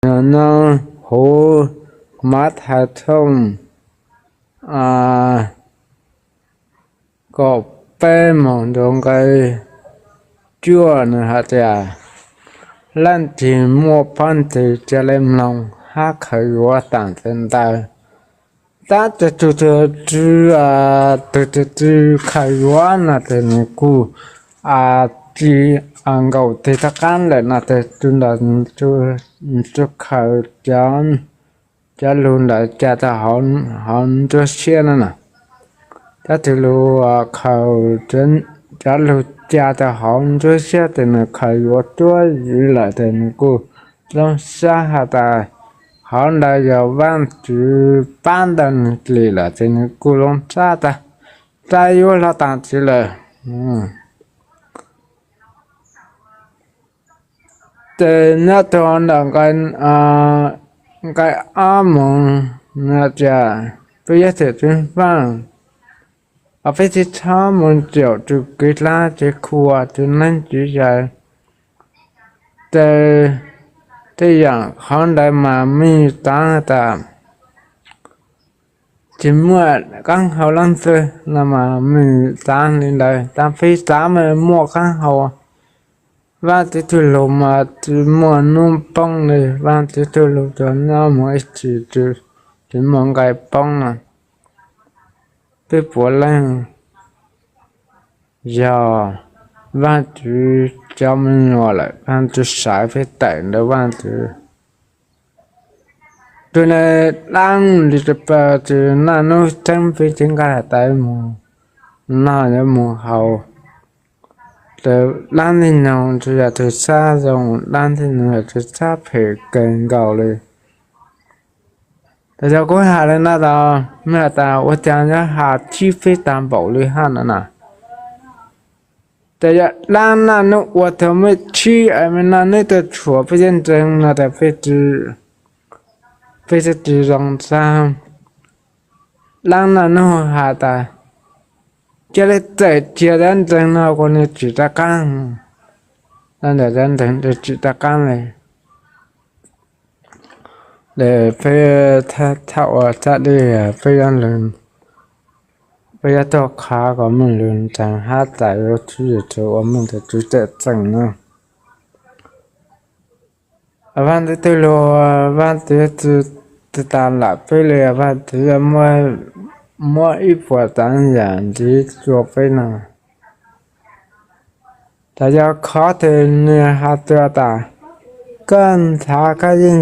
No huv Mathais tshooj kaum peb moog rua nqai cuaj nwg has tias, leej twg muaj paab nteg ca le mloog hab khaws yuav taam tes ntawd. Tab sis tug twg tsi khaws yuav no tes nwg kuj tsi nkaum tes rov qaab lawm no tes tug ntawd tsi khaws cov lug ntawd ca tau hauv nruab siab no na. Tab sis lug khaws cov lug ca tau hauv nruab siab tes nwg khaws yuav cuab ywv lawm tes nwg kuj zoo sab has tas hauv ntawd yog Vaajtswv paab ntawm nwg dlim lawm tes nwg kuj zoo sab tas, sab yuav hlo taam tes lawm. Tes nyob rua ntawm nqai ob moog, nwg has tias peb yuav txhim tub faaj, peb tsi txhob moog caum tug kev dlaab tsi khuam tug neeg tsi yaim. Tes tej yaam qhov ntawd mas mej taav tas tsi muaj qaab hau leej twg no mas mej taav le ntawd, tab peb taav mas muaj qaab hau. Vaajtswv tug lug mas tsi muaj nub poob le, Vaajtswv tug lug tsuas nyob moog ib txhis, tsi muaj nqai poob no. Peb puav leej yog Vaajtswv cov me nyuam lawm, Vaajtswv xaiv peb tawm ntawm Vaajtswv. Tug le dlaab le tsi paub tsi naj nub tseeb peb tsi nqaj has tas moog noj yuav moog haus. Tes dlaab le noog tsi yog tug sab zoo, dlaab le noog yog tug sab phem kawg nkaus le. Tes yog kuv has le no tas, mej has tas ua caag yuav has tshib peb taag npaum le hab no na. Tes yog dlaab naj nub ua tug mej tshib es mej naj nub tuaj tshuam peb cov ntseeg no tes peb tsi zoo sab. Dlaab naj nub has tas cia le txawm cia cov ntseeg no kuas nwg tsim rov qaab, ntawm cov ntseeg tsim rov qaab le. Le peb thaum ua txhaj dlej peb, peb yuav tuaj qha kom mej lug ntseeg hab txais yuav txhua yam txhua ua mej ntawm tsi txawj txeem na. Vaajtswv tug lug, Vaajtswv tsi tas lam peb le, Vaajtswv muab ib puas taav yaam ntxiv rua peb no. Tas yog qhov twg nwg has txug tas koj ntxhaav koj yeej